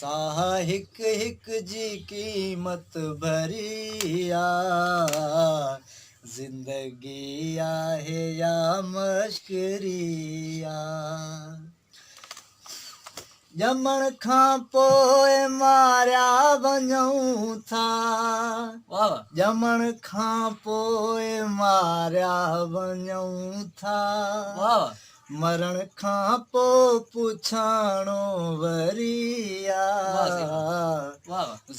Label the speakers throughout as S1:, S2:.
S1: ساهه هڪ هڪ جي قيمت ڀري آ، زندگي آهي يا مشڪري آ. ڄمڻ کان پوء ماريا وڃون ٿا. ڄمڻ کان پوء ماريا وڃون ٿا. مرڻ کان پوء پڇاڻو وري آ.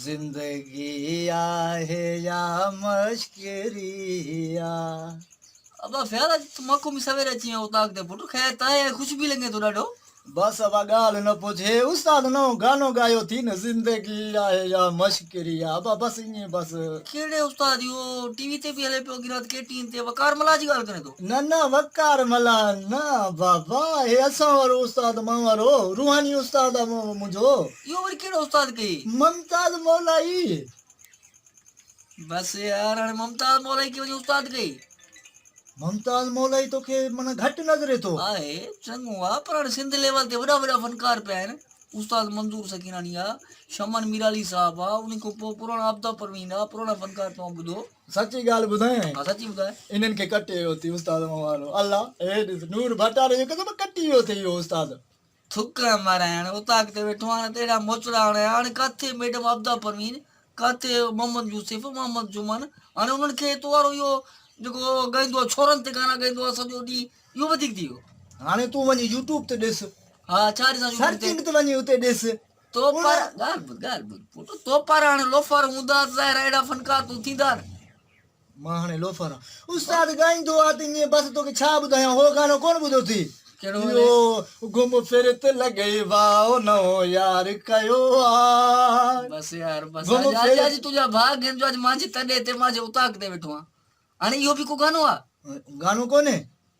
S1: زندگي آهي يا مشڪري آ.
S2: ابا فياض اڄ تون ماکو ۾ سوير اچي ويو اوطاق تي پٽ خير ته آهي خوش به لڳين ٿو ڏاڍو.
S1: بس ابا ڳالهه نه پڇ هي استاد نئون گانو ڳايو ٿي نه زندگي آهي يا مشڪري آ ابا بس ائين بس.
S2: ڪهڙي استاد اهو ٽي وي تي به هلي پيو اڳي رات ڪي ٽي اين تي وقار ملاح جي ڳالهه ڪرين ٿو.
S1: نه نه وقار ملاح نه بابا هي اسان وارو استاد مان وارو روحاني استاد آ منهنجو.
S2: اهو وري ڪهڙو استاد ڪئي.
S1: ممتاز مولائي.
S2: بس يار هاڻي ممتاز مولائي کي وڃي استاد ڪئي.
S1: ممتاز مولائي توکي معنيٰ گهٽ نظري ٿو.
S2: آهي چڱو آ پر هاڻي سنڌ ليول تي وڏا وڏا فنڪار پيا آهن استاد منظور سڪيناڻي آ شمن ميرالي صاحب آ انهي کان پوء پراڻا عابده پروين آ پراڻا فنڪار توهان ٻڌو.
S1: سچي ڳالهه ٻڌايانء.
S2: ها سچي ٻڌاء.
S1: انهن کي ڪٽي ويو ٿي استاد مان وارو الله هي ڏس نور ڀٽاري جو قسم ڪٽي ويو ٿي اهو استاد.
S2: ٿڪ مارائڻ اوطاق تي ويٺو آهيان ته اهڙا موچڙا هڻي هاڻي ڪاٿي ميڊم عابده پروين ڪاٿي محمد يوسف محمد جمن هاڻي انهن کي تو وارو اهو جيڪو ڳائيندو آهي ڇورن تي گانا ڳائيندو آهي سڄو ڏينهن اهو وڌيڪ ٿي ويو.
S1: هاڻي تون وڃي يوٽيوب تي ڏس.
S2: ها ڇا ڏسان يوٽيوب تي.
S1: سرچنگ تي وڃي اتي ڏس.
S2: تو پار ڳالهه ٻڌ ڳالهه ٻڌ پٽ تو پار هاڻي لوفر هوندا ته ظاهر آهي اهڙا فنڪار تون ٿيندا نه.
S1: مان هاڻي لوفر آن. استاد ڳائيندو آ ته ائين بس توکي ڇا ٻڌايان هو گانو ڪونه ٻڌو ٿي.
S2: ڪهڙو وري.
S1: اهو گم ڦرت لڳئي واء نئون يار ڪيو آ.
S2: بس يار بس
S1: گم
S2: اڄ اڄ
S1: ڦرت.
S2: اڄ تنهنجا ڀاڳ آهن جو اڄ مانجهي تڏي تي مانجهي اوطاق تي ويٺو آن. هاڻي اهو به ڪو گانو آ.
S1: گانو ڪونهي.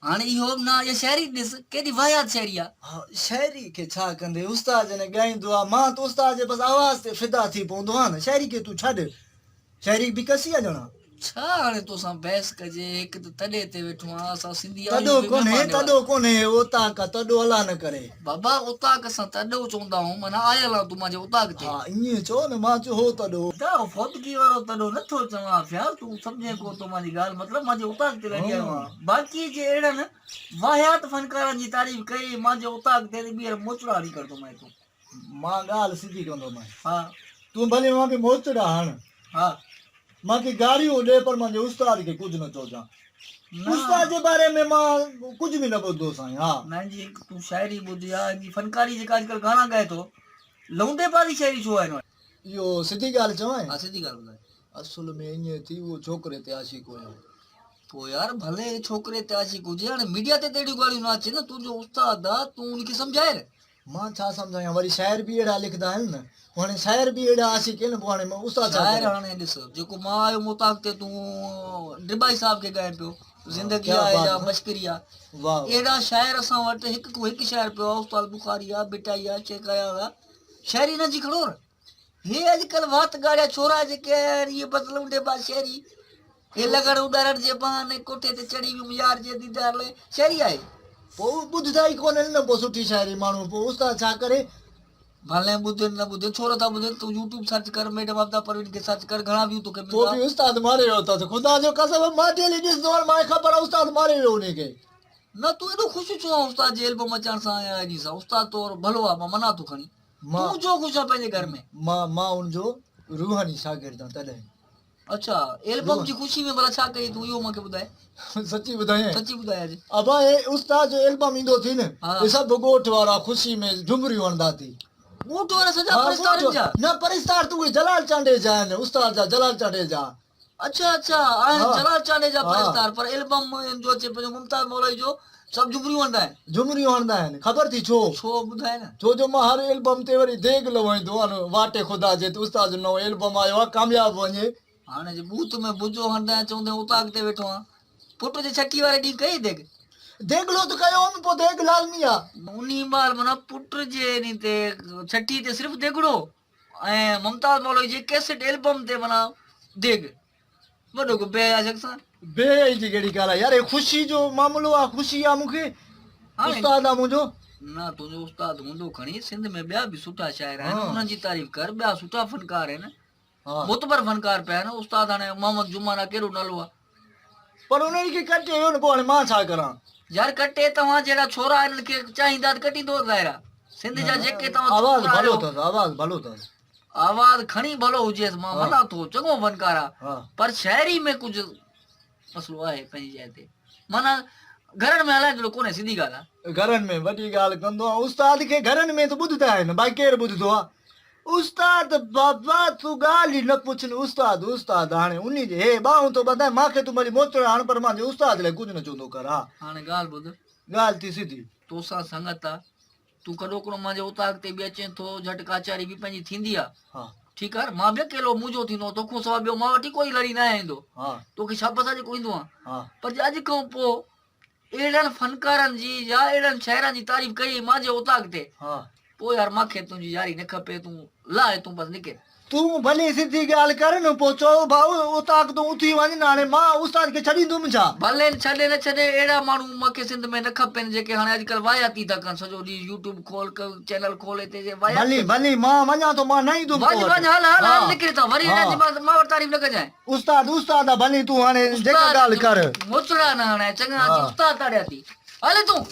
S2: هاڻي اهو به نه اها شاعري ڏس ڪيڏي واهيات شاعري آ.
S1: ها شاعري کي ڇا ڪندي استاد جڏهن ڳائيندو آ مان ته استاد جي بس آواز تي فدا ٿي پوندو آهيان نه شاعري کي تون ڇڏ شاعري به ڪسي آ ڄڻا.
S2: ڇا هاڻي توسان بحث ڪجي هڪ ته تڏي تي ويٺو آهيان اسان سنڌي
S1: تڏو
S2: آهيون به
S1: ڪونهي
S2: مهمان نواز.
S1: تڏو ڪونهي اوطاق آ تڏو الله نه ڪري.
S2: بابا اوطاق اسان تڏو چوندا آهيون معنيٰ آيل آهيان تون مانجي اوطاق تي.
S1: ها ائين چئو نه مان چيو هو تڏو.
S2: ادا فوتگي وارو تڏو نه ٿو چوان فياض تون سمجهين ڪو ٿو مانجي ڳالهه مطلب مانجي اوطاق تي لڏي آيو آهيان باقي جي اهڙن واهيات فنڪارن جي تعريف ڪئي مانجي اوطاق تي ته ٻيهر موچڙا هڻي ڪڍندومانء تون.
S1: مان ڳالهه سڌي ڪندومانء.
S2: ها.
S1: تون ڀلي مان کي موچڙا هڻ.
S2: ها.
S1: مان کي گاريون ڏي پر مانجي استاد کي ڪجهه نه چوجان.
S2: نه.
S1: استاد جي باري ۾ مان ڪجهه به نه ٻڌو سائين ها.
S2: نه هن جي هڪ تون شاعري ٻڌ يا هن جي فنڪاري جيڪا اڄڪلهه گانا ڳائي ٿو لونڊي بازي شاعري ڇو آهي هن وٽ.
S1: اهو سڌي ڳالهه چوانء؟
S2: ها سڌي ڳالهه ٻڌاء.
S1: اصل ۾ ائين ٿي اهو ڇوڪري تي عاشق هيو.
S2: پوء يار ڀلي ڇوڪري تي عاشق هجي هاڻي ميڊيا تي ته اهڙيون ڳالهيون نه اچن نه تنهنجو استاد آ تون ان کي سمجهاء نه.
S1: مان ڇا سمجهايان وري شاعر به اهڙا لکندا آهن نه پوء هاڻي شاعر به اهڙا عاشق آهن پوء هاڻي استاد ڇا
S2: شاعر
S1: ڪري.
S2: هاڻي ڏس جيڪو مان آيو موتاق تي تون ڊٻائي صاحب کي ڳائين پيو زندگي
S1: ڪيا
S2: آهي
S1: بات
S2: يا
S1: نه.
S2: مشڪري آ
S1: واه واه.
S2: اهڙا شاعر اسان وٽ هڪ کان هڪ شاعر پيو آ استاد بخاري آ ڀٽائي آ شيخ اياز آ شاعري هنن جي کڻو نه هي اڄڪلهه وات ڳاڙيا ڇورا جيڪي آيا آهن اهي بس لونڊي باز شاعري هي لغڙ اڏارڻ جي بهاني ڪوٺي تي چڙهي ويم يار جي ديدار لئه شاعري آهي.
S1: پوء ٻڌدا ئي ڪونهن نه پوء سٺي شاعري ماڻهو پوء استاد ڇا ڪري.
S2: ڀلي ٻڌين نه ٻڌين ڇو نٿا ٻڌين تون يوٽيوب سرچ ڪر ميڊم عابده پروين کي سرچ ڪر گهڻا ويو توکي
S1: پوء
S2: ملندا.
S1: به استاد ماري ويو اٿس خدا جو قسم مان ڊيلي ڏسندو آهيان مانکي خبر آهي استاد ماري ويو انهي کي.
S2: نه تون ايڏو خوش ڇو آهين استاد جي البم اچڻ سان يا انهي سان استاد تو وارو ڀلو آهي مان مڃان ٿو کڻي تون ڇو خوش آهين پنهنجي گهر ۾.
S1: مان مان ان جو روحاني شاگرد آهيان تڏهن.
S2: اڇا البم جي خوشي ۾ ڀلا ڇا ڪئي تون اهو مونکي ٻڌاء.
S1: سچي ٻڌايان؟
S2: سچي ٻڌاء اڄ.
S1: ابا هي استاد جو البم ايندو ٿي نه هي سڀ ڳوٺ وارا خوشي ۾ جهمريون هڻندا ٿي.
S2: ڳوٺ وارا سڄا پرستارن جا؟
S1: نه پرستار ته اهي جلال چانڊيي جا آهن استاد جا جلال چانڊيي جا.
S2: اڇا اڇا آهن جلال چانڊيي جا پرستار پر البم ان جو اچي پنهنجو ممتاز مولائي جو سڀ جهمريون هڻندا آهن.
S1: جهمريون هڻندا آهن خبر ٿي ڇو؟
S2: ڇو ٻڌاء نه.
S1: ڇو جو مان هر البم تي وري ديڳ لوائيندو آهيان واٽي خدا جي ته استاد جو نئون البم آيو آهي ڪامياب وڃي.
S2: هاڻي جي بوٿ ۾ بجو هڻندا آهن چوندين اوطاق تي ويٺو آهيان. پٽ جي ڇٺي واري ڏينهن ڪئي ديڳ؟
S1: ديڳلو ته ڪيو هوم پوء ديڳ لازمي آ.
S2: انهي مهل معنيٰ پٽ جي انهي تي ڇٺي تي صرف ديڳڙو ۽ ممتاز مولوي جي ڪيسٽ البم تي معنيٰ ديڳ. وڏو ڪو بي حيا شخص آ.
S1: بي حيائي جي ڪهڙي ڳالهه آ يار هي خوشي جو معاملو آ خوشي آ مون کي استاد آ منهنجو.
S2: نه تنهنجو استاد هوندو کڻي سنڌ ۾ ٻيا به سٺا شاعر آهن انهن جي تعريف ڪر ٻيا سٺا فنڪار آهن معتبر فنڪار پيا آهن استاد هاڻي محمد جمعه نا ڪهڙو نالو آهي.
S1: پر انهن کي ڪٽي ويو نه پوء هاڻي مان ڇا ڪران.
S2: يار ڪٽي توهان جهڙا ڇورا انهن کي چاهيندا ته ڪٽيندو ظاهر آهي سنڌ جا جيڪي توهان
S1: آواز ڀلو اٿس آواز ڀلو اٿس.
S2: آواز کڻي ڀلو هجيس مان مڃان ٿو چڱو فنڪار آهي پر شاعري ۾ ڪجهه مسئلو آهي پنهنجي جاء تي معنيٰ گهرن ۾ هلائيندڙ ڪونهي سڌي ڳالهه آهي.
S1: گهرن ۾ وڏي ڳالهه ڪندو آهيان استاد کي گهرن ۾ ته ٻڌندا آهن باقي ڪير ٻڌندو آهي استاد بابا تون ڳالهه ئي نه پڇ نه استاد استاد هاڻي انهي جي هي ٻانهون ٿو ٻڌائين مان کي تون ڀلي موچڙا هڻ پر مان جي استاد لاء ڪجهه نه چوندو ڪر ها.
S2: هاڻي ڳالهه ٻڌ.
S1: ڳالهه ٿي سڌي.
S2: توسان سنگت آ تون ڪڏوڪڙو مانجي اوطاق تي به اچين ٿو جهٽ ڪاچاري به پنهنجي ٿيندي آ.
S1: ها.
S2: ٺيڪ آ مان به اڪيلو منهنجو ٿيندو توکون سوا ٻيو مان وٽ ئي ڪوئي لڙي ناهي ايندو.
S1: ها.
S2: توکي شابس آ جيڪو ايندو آن.
S1: ها.
S2: پر جي اڄ کان پوء اهڙن فنڪارن جي يا اهڙن شاعرن جي تعريف ڪئي مانجي اوطاق تي.
S1: ها.
S2: پوء يار مانکي تنهنجي ياري نه کپي تون لاهه تون بس نڪر.
S1: تون ڀلي سڌي ڳالهه ڪر نه پوء چئو ڀائو اوطاق تون اٿي وڃ نه هاڻي مان استاد کي ڇڏيندم ڇا؟
S2: ڀلي ڇڏي نه ڇڏي اهڙا ماڻهو مانکي سنڌ ۾ نه کپن جيڪي هاڻي اڄڪلهه واهياتي ٿا ڪن سڄو ڏينهن يوٽيوب کول چينل کول هتي جي واهيات
S1: ڀلي ڀلي مان وڃان ٿو مان نه ايندم
S2: وڃ وڃ هل هل هل نڪري ٿا وري هنن جي مان وٽ تعريف نه ڪجانء.
S1: استاد استاد آ ڀلي تون هاڻي جيڪا ڳالهه ڪر.
S2: موچڙا نه هڻائي چڱا اچي استاد تاڙيا ٿي هل تون.